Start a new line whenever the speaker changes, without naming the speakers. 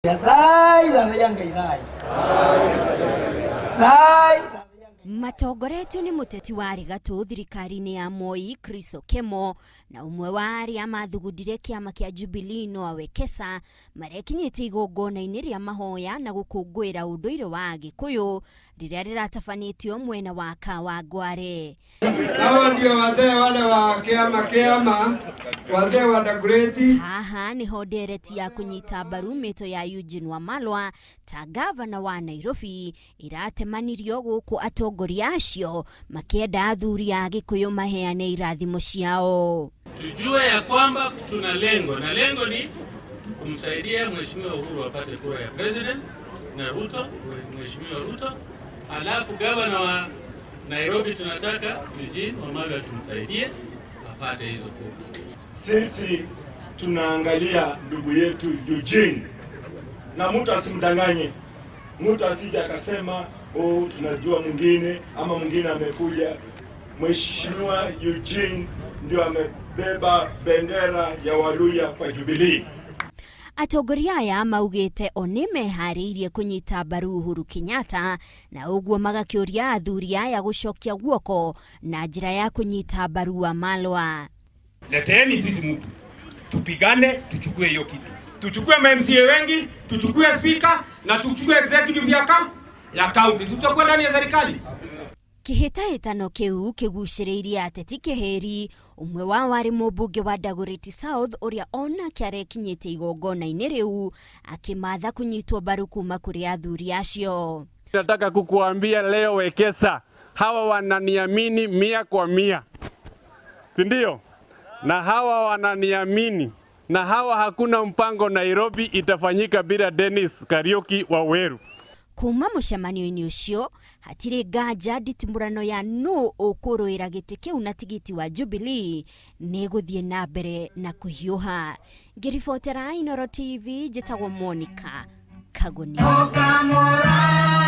Thai thathaiya Ngai thai. Thai.
Matongoretio nĩ mũteti warĩ gatũ thirikari-inĩ ya Moi Chris Okemo na ũmwe wa arĩa mathugundire kĩama kĩa Jubilee Noah Wekesa marekinyĩtie igongona-inĩ rĩa mahoya na gũkũngũĩra ũndũire wa Agĩkũyũ rĩrĩa rĩratabanĩtio mwena wa Kawangware.
Hawa ndio wazee wale wa kiama kiama, wazee wa Dagoretti.
Haha niho ndereti ya kũnyita mbaru mĩto ya Eugene Wamalwa ta gavana wa Nairobi ĩratemanirio gũkũ atongoria acio makĩenda athuri a Gĩkũyũ maheane irathimo ciao.
Tujue ya kwamba tuna lengo na lengo ni kumsaidia Mheshimiwa Uhuru apate kura ya president na Ruto, Mheshimiwa Ruto, alafu gavana wa Nairobi tunataka Eugene Wamalwa tumsaidie apate hizo kura.
Sisi tunaangalia ndugu yetu Eugene, na mtu asimdanganye, mtu asije akasema oh, tunajua mwingine ama mwingine amekuja. Mheshimiwa Eugene ndio amebeba bendera ya Waluya kwa Jubilee.
Atongoria aya maugĩte o nĩ meharĩirie kũnyita mbaru Uhuru Kenyatta na ũguo magakĩũria athuri aya gũcokia guoko na njĩra ya kũnyita mbaru Wamalwa.
Leteni sisi mtu tupigane, tuchukue hiyo kitu, tuchukue MCA wengi, tuchukue speaker na tuchukue executive ya county, tutakuwa ndani ya serikali.
Kĩhĩtahĩtano kĩu kĩgucĩrĩirie ateti kĩhĩri ũmwe wao arĩ mũmbunge wa Dagoretti South ũrĩa onake arekinyĩte igongona-inĩ rĩu akĩmatha kũnyitwo mbaru kuma kũrĩ athuri acio.
Nataka kukuambia leo Wekesa, hawa wananiamini 100%, si ndio? Na hawa wananiamini na hawa, hakuna mpango Nairobi itafanyika bila Dennis Kariuki Waweru.
Kuma mũcemanio-inĩ ũcio hatirĩ nganja nditimũrano ya nũ ũkũrũĩra gĩtĩ kĩu na tigiti wa Jubilee nĩ gũthiĩ na mbere na kũhiũha. Ngĩribotera Inooro TV, njĩtagwo Monica Kagoni.
Okamora.